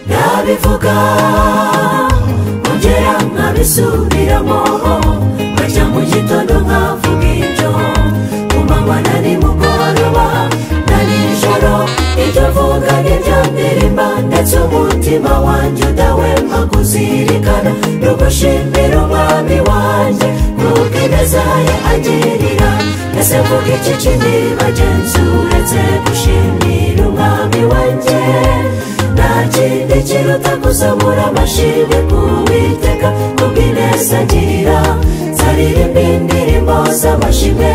Ndabivuga ongera nkabisubiramo, nkajya mu gitondo nkavuga ibyo, ku manywa na nimugoroba na nijoro, ibyo mvuga n'ibyo ndirimba, ndetse umutima wanjye udahwema kuzirikana no gushimira Umwami wanjye kubw'ineza ye angirira. Ese mvuga iki kindi bagenzi uretse gushimira Umwami wanjye? Nta kindi kiruta kuzamura amashimwe ku Uwiteka kubw'ineza angirira. Nzaririmba indirimbo z'amashimwe,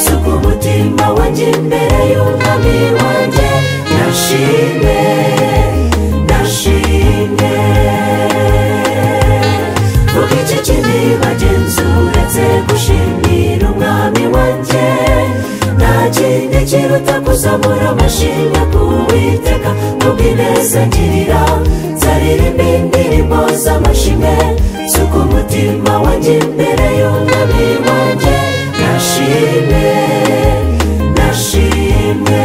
suka umutima wanjye imbere y'Umwami wanjye. Nashimwe, nashimwe. Vuga iki kindi bagenzi uretse gushimira Umwami wanjye? Nta kindi kiruta kuzamura amashimwe ku Uwiteka kubw'ineza angirira. Nzaririmba indirimbo z'amashimwe, suka umutima wanjye imbere y'Umwami wanjye. Nashimwe, nashimwe.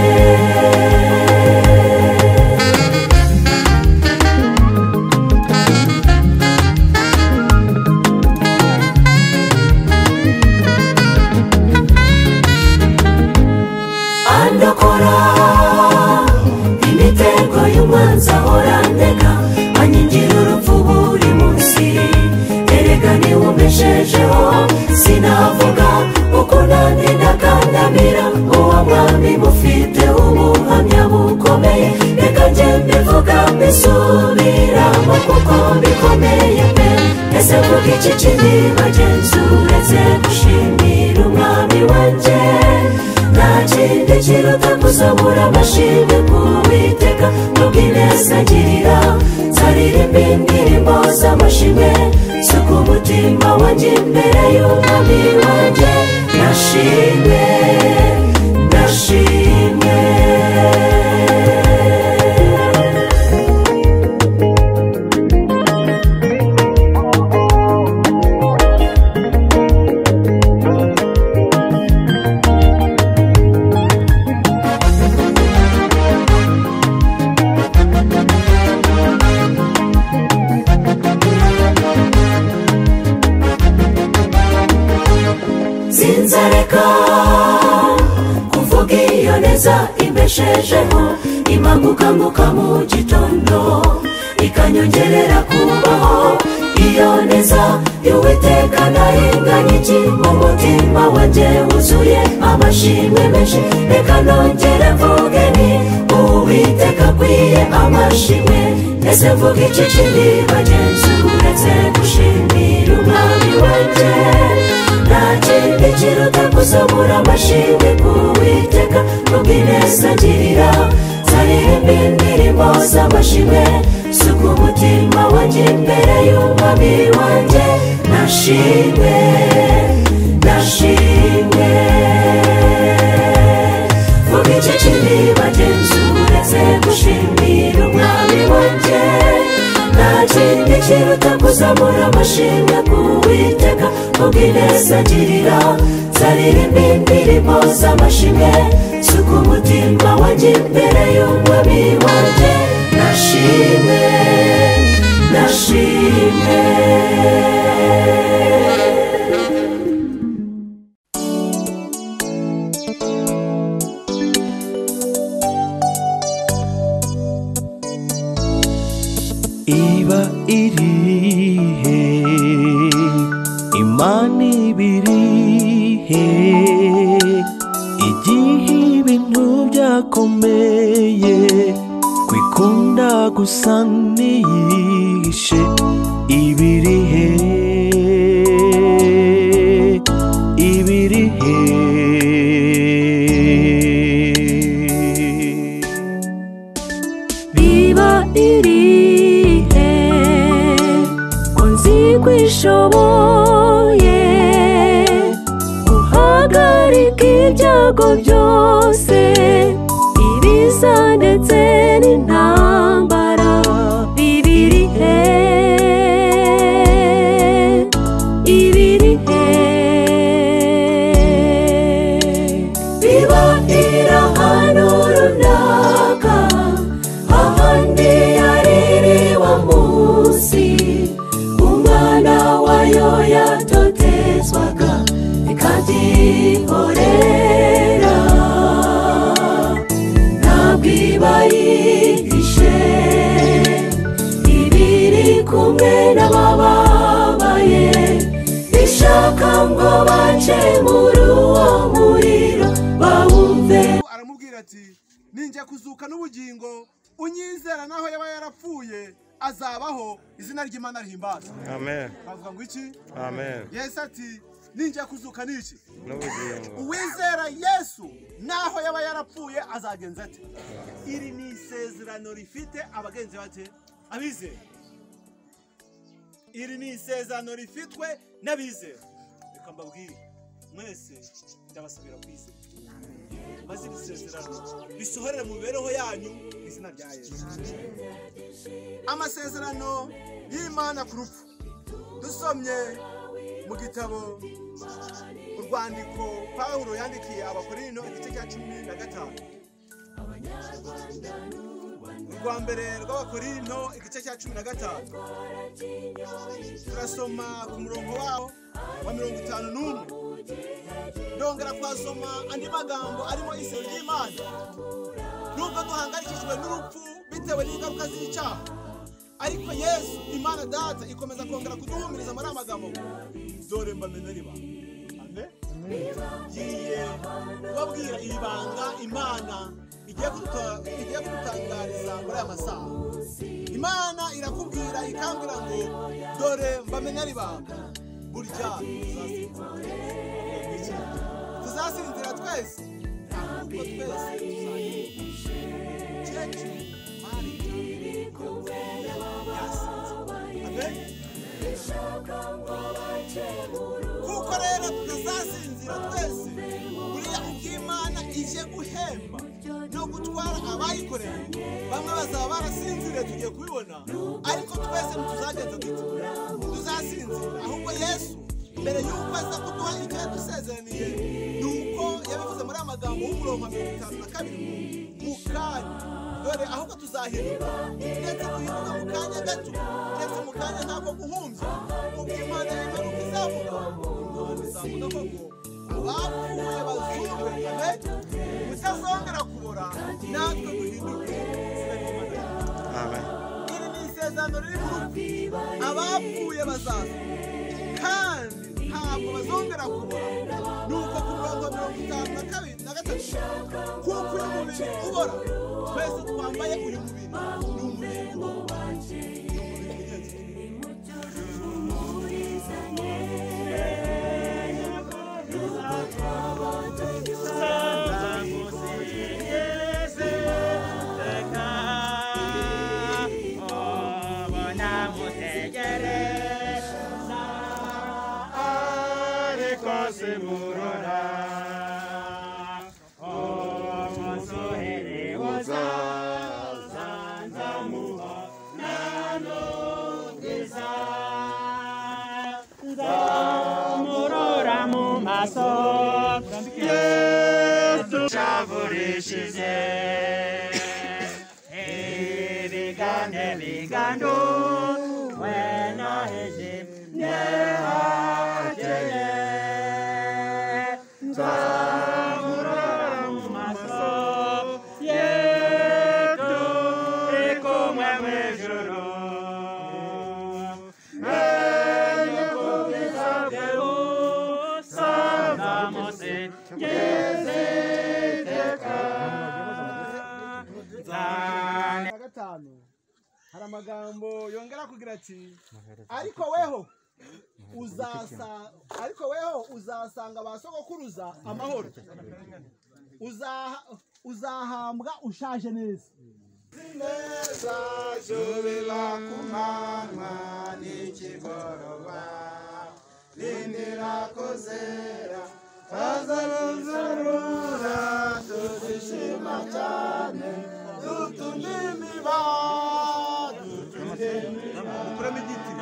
Andokora imitego y'umwanzi ahora andega, ankingira urupfu buri munsi. Erega niwe umbeshejeho, sinavuga uko nandi ndakandamira. Uwo mwami mufite ubuhamya bukomeye, reka njye mbivuga mbisubiramo kuko bikomeye pe. Ese mvuga iki kindi bagenzi uretse gushimira Umwami wanjye? Nta kindi kiruta kuzamura amashimwe ku Uwiteka kubw'ineza angirira. Nzaririmba indirimbo z'amashimwe, suka umutima wanjye imbere y'Umwami wanjye. Nashimwe, nashimwe. Sinzareka kuvuga iyo neza imbeshejeho, imangukanguka mu gitondo ikanyongerera kubaho. Iyo neza y'Uwiteka nayinganya iki? Mu mutima wanjye wuzuye amashimwe menshi. Reka nongere mvuge nti Uwiteka akwiye amashimwe. Ese mvuga iki kindi bagenzi uretse gushimira Umwami wanjye? Nta kindi kiruta kuzamura amashimwe ku Uwiteka kubw'ineza angirira. Nzaririmba indirimbo z'amashimwe, suka umutima wanjye imbere y'Umwami wanjye. Nashimwe, nashimwe. Vuga iki kindi bagenzi uretse gushimira Umwami wanjye? Nta kindi kiruta kuzamura amashimwe ku Uwiteka kubw'ineza angirira. Nzaririmba indirimbo z'amashimwe, suka umutima wanjye imbere y'Umwami wanjye. Nashimwe, nashimwe. Iba irihe, Imana ibirihe, igihe ibintu byakomeye, kwikunda gusa niyishe. Ibirihe, ibirihe. Biba irihe ko nzi ko ishoboye. Ibyago byose, ibiza ndetse n'intambara bibiri he, ibiri he. Biba iri ahantu runaka, ahandi yaririwe munsi, umwana wayo yatotezwaga ikabyihorera. Ntabwo iba yihishe, ibiri kumwe n'abababaye, ishaka ngo bace muri uwo muriro bawumve. Aramubwira ati ninjye kuzuka n'ubugingo, unyizera naho yaba yarapfuye azabaho, izina ry'Imana rihimbazwe. Amen. Bavuga ngo iki? Amen. Yesu ati ninjye kuzuka n'iki? N'ubugingo. Uwizera Yesu naho yaba yarapfuye azagenza ate? Iri ni isezerano rifite abagenzi bate? Abizera. Iri ni isezerano rifitwe n'abizera. Reka mbabwire mwese, ndabasabira kwizera, maze iri sezerano risohorere mu mibereho yanyu mu izina rya Yesu. Amasezerano y'Imana ku rupfu dusomye mu gitabo urwandiko Pawulo yandikiye Abakorinto igice cya 15, urwa mbere rw'Abakorinto igice cya 15, turasoma ku murongo wawo wa 51. Ndongera kwasoma andi magambo arimo isezerano ry'Imana. Nubwo duhangayikishijwe n'urupfu bitewe n'ingaruka z'icyaha, ariko Yesu Imana Data ikomeza kongera kuduhumuriza muri aya magambo ngo dore mbamenera ibanga. Amen. Ngiye kubabwira iri banga Imana igiye kudutangariza muri aya masaha. Imana irakubwira ikambwira ngo dore mbamenera ibanga, burya tuzasinzira twese, ahubwo twese tuzahinduka. Amen. Kuko rero tutazasinzira twese, buriya ubw'Imana ije guhemba no gutwara abayikoreye, bamwe bazaba barasinziriye tugiye kubibona, ariko twese ntituzagenza dute? Tuzasinzira. Ahubwo Yesu mbere y'uko aza kuduha icyo yadusezeraniye, ni uko yabivuze muri aya magambo y'umurongo wa 52 ngo mu kanya, dore ahubwo tuzahinduka, ndetse duhinduka mu kanya gato, ndetse mu kanya ntabwo guhumbya, ubwo Imana y'imperuka izavuga, Imana izavuga koko abapfuye bazumve, amen, mutazongera kubora, natwe duhinduke. Izina ry'Imana. Amen. Iri ni isezerano riri mu rupfu, abapfuye bazaza kandi ntabwo bazongera kubora. Nuko ku murongo wa 52, kuko uyu mubiri ubora, twese twambaye uyu mubiri, ni umubiri ubora, ni umubiri ugenze. Gatanu hari amagambo yongera kugira ati ariko weho uzasanga ba sogokuruza amahoro, uzahambwa ushaje neza. Neza jubila ku manywa n'ikigoroba, rindira kuzera, azaruzarura. cyane dutunimiba ukuramo igiti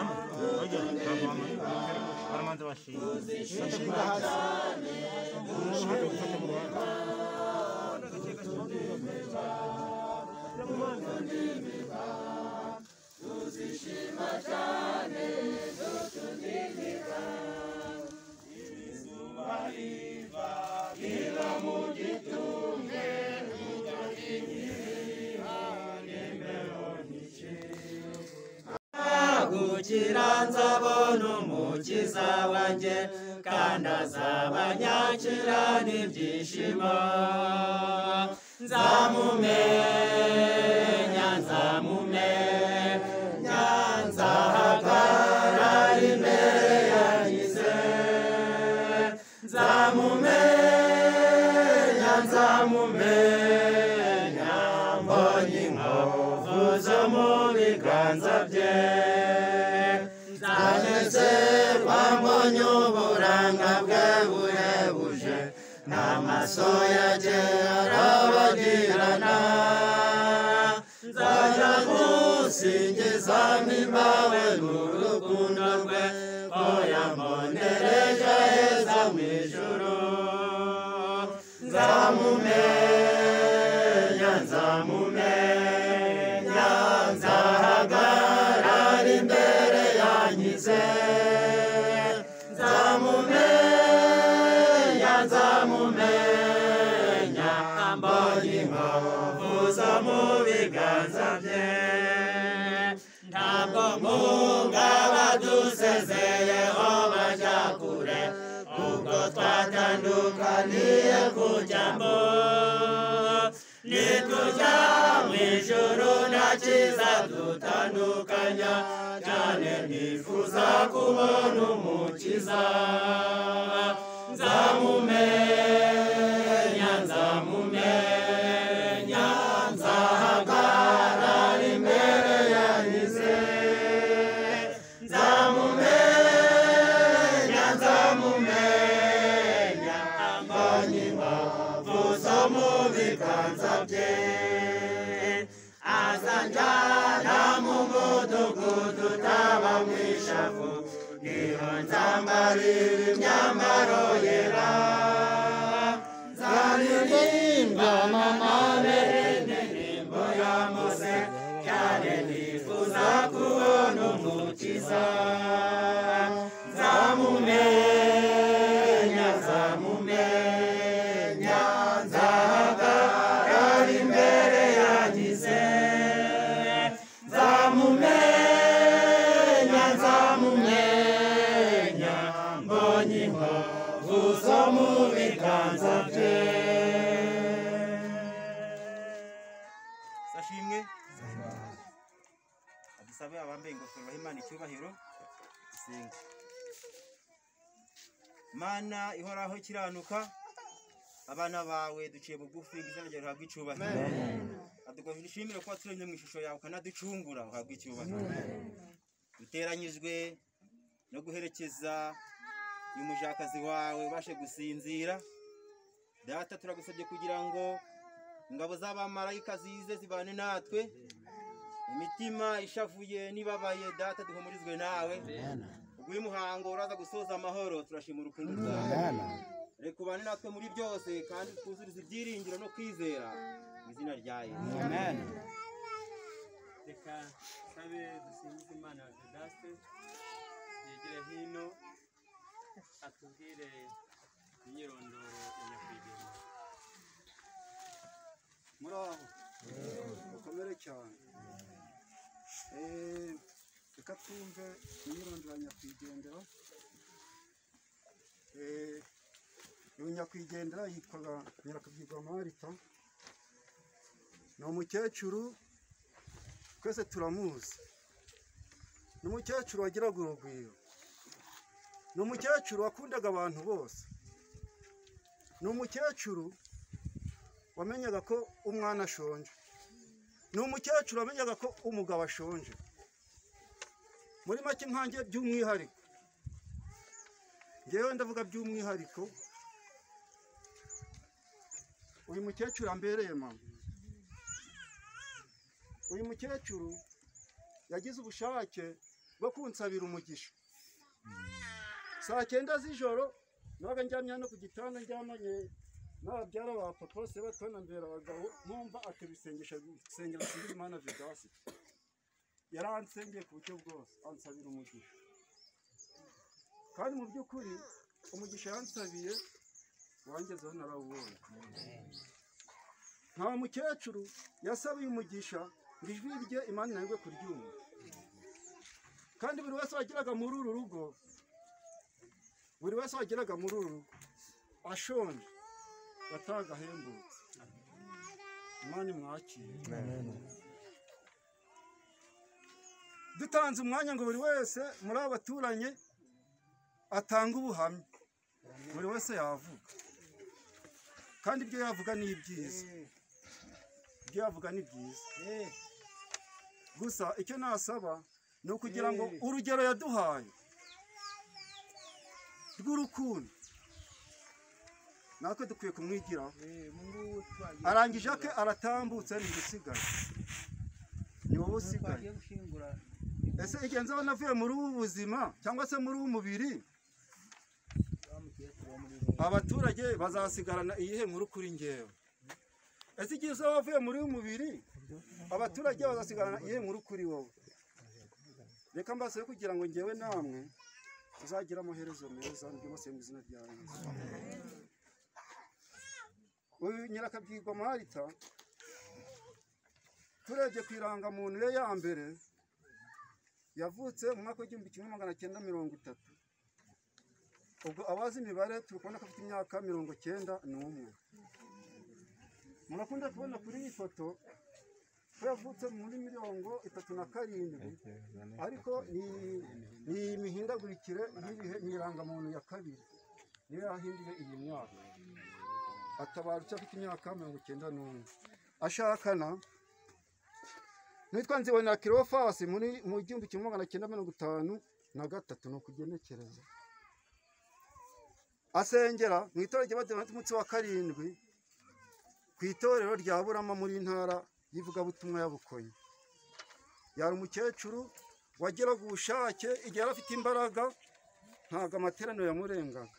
tuzishima cyane tuzishima cyane dutunimiba izuba riva riva mu gitumwe gukira nzabona umukiza wanjye kandi azabanyakira n'ibyishimo nzamumenya nzamumenya nzahagarara imbere yanyize nzamumenya nzamumenya mbonye inkovu zo mu biganza bye nzanezerwa mbonye uburanga bwe buhebuje n'amaso yanjye arabagirana nzajya musingiza mpimbawe n'urukundo rwe ko yambonereje heza mu ijuru nzamumenya nzamumenya nzahagarara imbere yanyize nzamumenya nzamumenya mbonye inkovu zo mu biganza bye ntabwo mpunga badusezeyeho bajya kure ubwo twatandukaniye ku cyambu nitujya mu ijuru nta cyiza dutandukanya cyane nifuza kubona umukiza nzamumenya nzamumenya nzahagarara imbere yanyize nzamumenya nzamumenya mbonye inkovu zo mu biganza bye azanjyana mu mudugudu utaba mu ishavu niho nzambarira imyambaro yera nzaririmba amabere indirimbo ya Mose cyane nifuza kubona umukiza nzamumenya nzamumenya nzahagarara imbere yanyize nzamumenya nzamumenya mbonye inkovu zo mu biganza bye. Sashimwe adusabe abambaye ingofero baha Imana icyubahiro isenga. Mana ihoraho ikiranuka, abana bawe duciye bugufi ngo izina ryawe rihabwe icyubahiro. Adushimire ko waturemye mu ishusho yawe ukanaducungura uhabwe icyubahiro. Duteranyijwe no guherekeza uyu mujakazi wawe ubashe gusinzira. Data turagusabye kugira ngo ingabo z'abamarayika zize zibane natwe, imitima ishavuye nibabaye Data duhumurizwe nawe. Ubwo uyu muhango uraza gusoza amahoro, turashima urukundo rwawe. Reka ubane natwe muri byose kandi twuzurize ibyiringiro no kwizera mu izina rya Yesu. Amen. Reka sabe dusingize Imana Vedaste yegere hino atubwire imyirondoro ya nyakwigendera. Muraho mukomere cyane. Reka twumve imyirondoro ya nyakwigendera. Uyu nyakwigendera yitwaga Nyirakabyigwa Marita, ni umukecuru twese turamuzi, ni umukecuru wagiraga urugwiro, ni umukecuru wakundaga abantu bose, ni umukecuru wamenyaga ko umwana ashonje, ni umukecuru wamenyaga ko umugabo ashonje. Muri make nkanjye by'umwihariko, ngewe ndavuga by'umwihariko, uyu mukecuru ambereye mama. Uyu mukecuru yagize ubushake bwo kunsabira umugisha saa 9 z'ijoro, nabaga ndyamye hano ku gitanda ndyamanye n'ababyara ba papa bose batwanambera abagabo, nkumva atubisengesha gusengera singiza Imana Vedaste. Yaransengeye ku buryo bwose ansabira umugisha, kandi mu by'ukuri umugisha yansabiye wangezeho narawubonye. Nta mukecuru yasabiye umugisha ngo ijwi rye Imana inanirwe kuryumva. Kandi buri wese wageraga muri uru rugo, buri wese wageraga muri uru rugo ashonje yataga ahembutse. Imana imwakire. Dutanze umwanya ngo buri wese muri aba baturanye atange ubuhamya, buri wese yavuga, kandi ibyo yavuga ni ibyiza, ibyo yavuga ni byiza. Gusa icyo nasaba ni ukugira ngo urugero yaduhaye rw'urukundo natwe dukwiye kumwigiraho. Arangije ake aratambutse, ni usigaye, ni wowe usigaye. Ese igihe nzaba navuye muri ubu buzima cyangwa se muri ubu mubiri, abaturage bazasigarana iyihe nkuru kuri ngewe? Ese igihe uzaba wavuye muri uyu mubiri, abaturage bazasigarana iyihe nkuru kuri wowe? Reka mbasabe kugira ngo ngewe namwe tuzagira amaherezo meza, mbyibasiye mu izina rya Yesu. Uyu Nyirakabyigwa Marita, turebye ku irangamuntu ye ya mbere, yavutse mu mwaka w'1930. Ubwo abazi imibare turi kubona ko afite imyaka 91. Murakunda kubona kuri iyi foto ko yavutse muri 37, ariko ni imihindagurikire y'ibihe, ni irangamuntu ya kabiri niyo yahinduye iyi myaka. Atabarutse afite imyaka 91. Ashakana nitwa Nzibonera Kirofasi muri mu 1953, ni ukugenekereza. Asengera mu itorero ry'Abadiventisiti umunsi wa 7 ku itorero rya Burama muri ntara y'ivugabutumwa ya Bukonyi. Yari umukecuru wageraga ubushake igihe yari afite imbaraga, ntabwo amateraniro yamurengaga.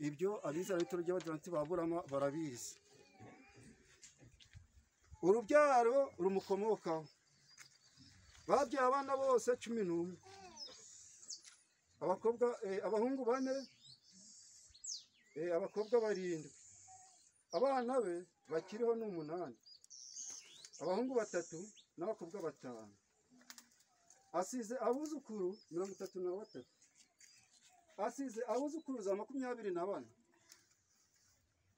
Ibyo abizera b'itorero ry'Abadiventisiti ba Burama barabizi. Urubyaro rumukomokaho, babyaye abana bose 11, abakobwa abahungu 4, abakobwa 7. Abana be bakiriho ni 8, abahungu 3 n'abakobwa 5. Asize abuzukuru 33, asize abuzukuruza 24.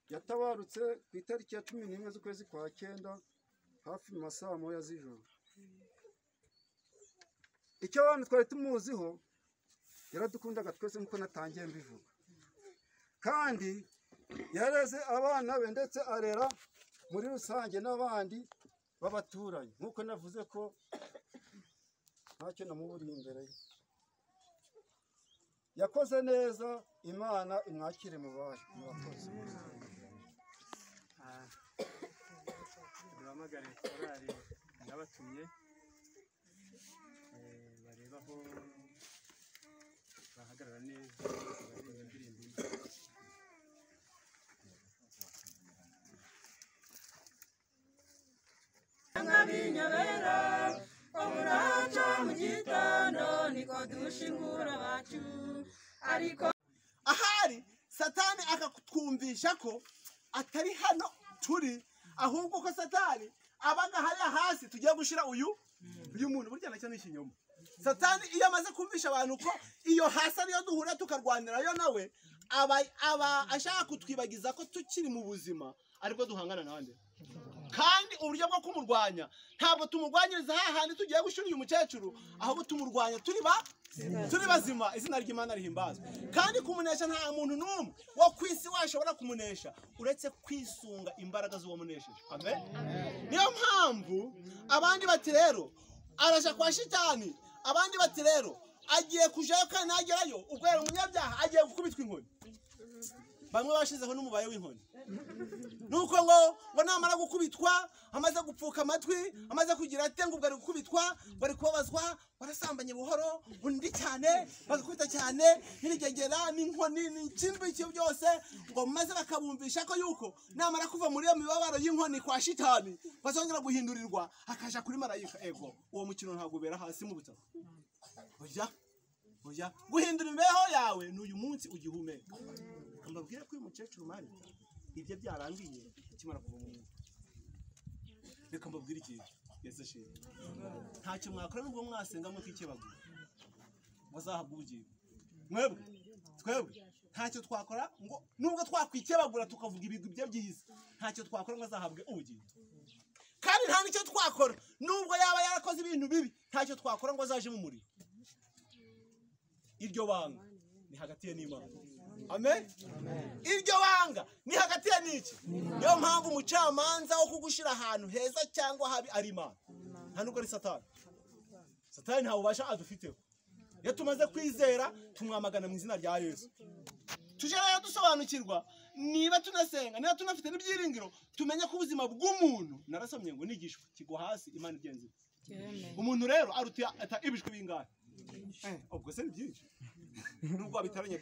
Yatabarutse ku itariki ya 11 z'ukwezi kwa 9 hafi mu masaha moya z'ijoro. Icyo abantu twari tumuziho, yaradukundaga twese nk'uko natangiye mbivuga, kandi yareze abana be ndetse arera muri rusange n'abandi b'abaturanyi, nk'uko navuze ko ntacyo namuburiye imbere ye. Yakoze neza, Imana imwakire mu bayo. Murakoze. Duhamagare korali nabatumye bareba aho bahagarara neza, baririmba indirimbo imwe. Nk'abinyabera umuraca mu gitondo niko dushingura abacu. Ariko ahari Satani akatwumvisha ko atari hano turi, ahubwo ko Satani abaga hariya hasi tugiye gushira uyu muntu. Burya nacyo ni ikinyoma. Satani iyo amaze kumvisha abantu ko iyo hasi ariyo duhura tukarwanirayo nawe, aba ashaka kutwibagiza ko tukiri mu buzima aribwo duhangana nande. Kandi uburyo bwo kumurwanya ntabwo tumurwanyiriza hahandi tugiye gushira uyu mukecuru, ahubwo tumurwanya turi bazima. Izina ry'Imana rihimbazwe. Kandi kumunesha nta muntu n'umwe wo ku isi washobora kumunesha uretse kwisunga imbaraga z'uwo munesheje. Amen. Niyo mpamvu abandi bati rero araja kwa shitani, abandi bati rero agiye kujayo kandi nagerayo ubwo yari umunyabyaha agiye gukubitwa inkoni. Bamwe bashizeho n'umubaye w'inkoni. Nuko ngo namara gukubitwa, amaze gupfuka amatwi, amaze kugira ate ngo ubwo ari gukubitwa, bari kubabazwa, barasambanye buhoro, undi cyane, bagakubita cyane, n'irigegera, n'inkoni, n'ikindi icyo byose, ngo maze bakabumvisha ko yuko namara kuva muri iyo mibabaro y'inkoni kwa shitani, bazongera guhindurirwa akaja kuri marayika. Ego, uwo mukino ntabwo ubera hasi mu butaka. Oya, oya, guhindura imibereho yawe n'uyu munsi ugihumeka. Mbabwire ko uyu mukecuru Marita ibyo byarangiye akimara kuva mu mwuka. Reka mbabwire ikintu Yesu ashimwe. Ntacyo mwakora nubwo mwasenga mukikebagura bazahabwa ubugingo. Mwebwe twebwe ntacyo twakora ngo nubwo twakwikebagura tukavuga ibigwi bye byiza, ntacyo twakora ngo azahabwe ubugingo. Kandi nta nicyo twakora nubwo yaba yarakoze ibintu bibi, ntacyo twakora ngo azaje mu muriro. Iryo banga ni hagati ye n'Imana. Amen. Iryo banga ni hagati ya niki. Niyo mpamvu umucamanza wo kugushira ahantu heza cyangwa habi ari Imana, nta nubwo ari Satani. Satani nta bubasha adufiteho. Iyo tumaze kwizera tumwamagana mu izina rya Yesu. Tuje rero dusobanukirwa niba tunasenga, niba tunafite n'ibyiringiro, tumenye ko ubuzima bw'umuntu, narasomye ngo nigishwe kigwa hasi Imana igenzi. Umuntu rero aruta ibishwi bingahe? Ubwo se ni byinshi nubwo abitaranye.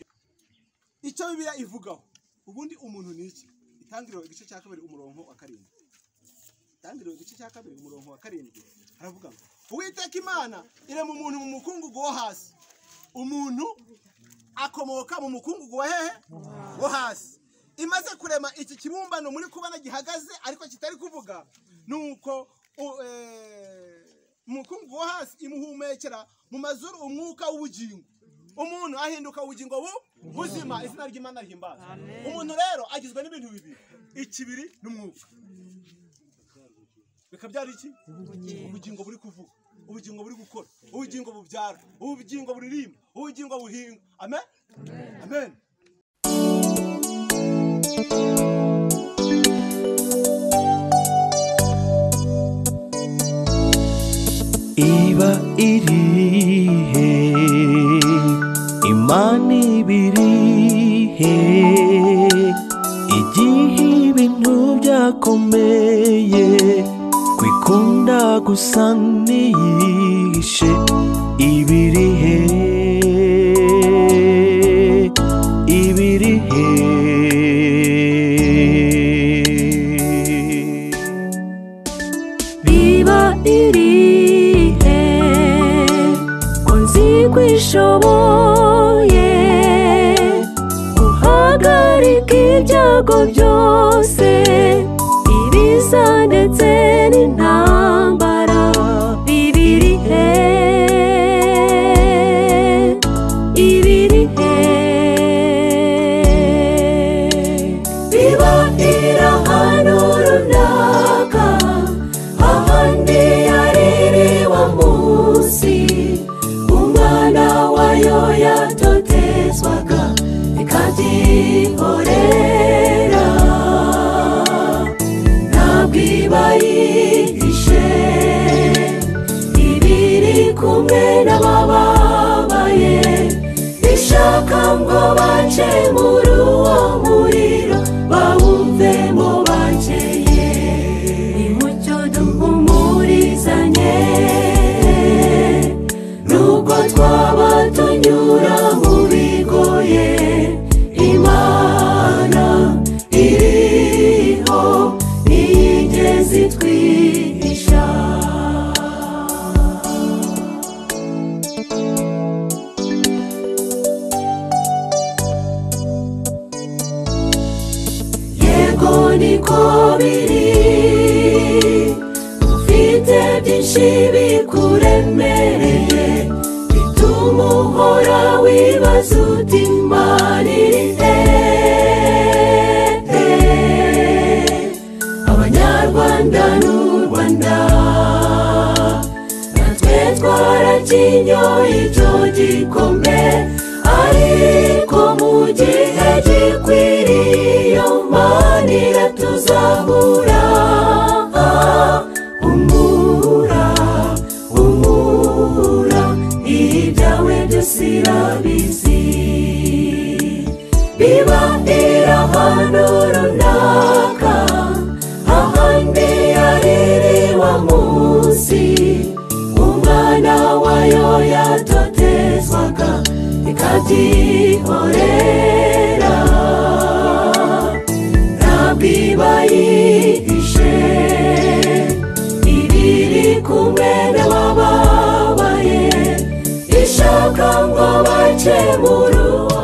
Icyo Bibiliya ivugaho ubundi umuntu ni iki? Itangiriro igice cya 2 umurongo wa 7. Itangiriro igice cya 2 umurongo wa 7 haravuga ngo Uwiteka Imana irema umuntu mu mukungugu wo hasi. Umuntu akomoka mu mukungugu wa hehe? Wo hasi. Imaze kurema iki kibumbano muri kubana gihagaze ariko kitari kuvuga, nuko umukungugu wo hasi imuhumekera mu mazuru umwuka w'ubugingo. Umuntu ahinduka ubugingo buzima. Izina ry'Imana rihimbazwe. Umuntu rero agizwe n'ibintu bibiri, ikibiri n'umwuka. Bikabyara iki? Ubugingo buri kuvuga, ubugingo buri gukora, ubugingo bubyara, ubugingo buririmba, ubugingo buhinga. Amen. Amen. Iba irihe, Imana ibirihe, igihe ibintu byakomeye, kwikunda gusa niyihishe, ibirihe, ibirihe. Biba irihe, ko nzi kwishoboye guhagarika ibyago byose, ibiza ndetse n'intambara. Bibirihe, ibirihe. Biba iri ahantu runaka, ahandi yaririwe munsi, umwana wayo yatotezwaga ikabyihorera. Ntabwo iba yihishe, ibiri kumwe n'abababaye, ishaka ngo bace muri uwo muriro, bawuvemo bakeye. Nimucyo duhumurizanye, nubwo twaba tunyura mu bigoye, Imana iriho ntiyigeze itwihisha. Yego niko biri, ufite byinshi bikuremereye, bituma uhora wibaza uti Imana iri he? Abanyarwanda n'u Rwanda natwe twarakinyoye icyo gikombe, ariko mu gihe gikwiriye iyo Mana iratuzahura. Humura, humura, ibyawe byose irabizi. Biba iri Ahantu runaka ahandi yaririwa munsi umwana wayo yatotezwaga ikabyihorera ntabwo bayihishe ibiri kumwe n'abababaye ishaka ngo bace mu ruwo.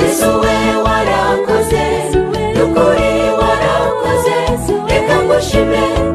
Yesu we warakoze, nukuri warakoze, reka ngushime.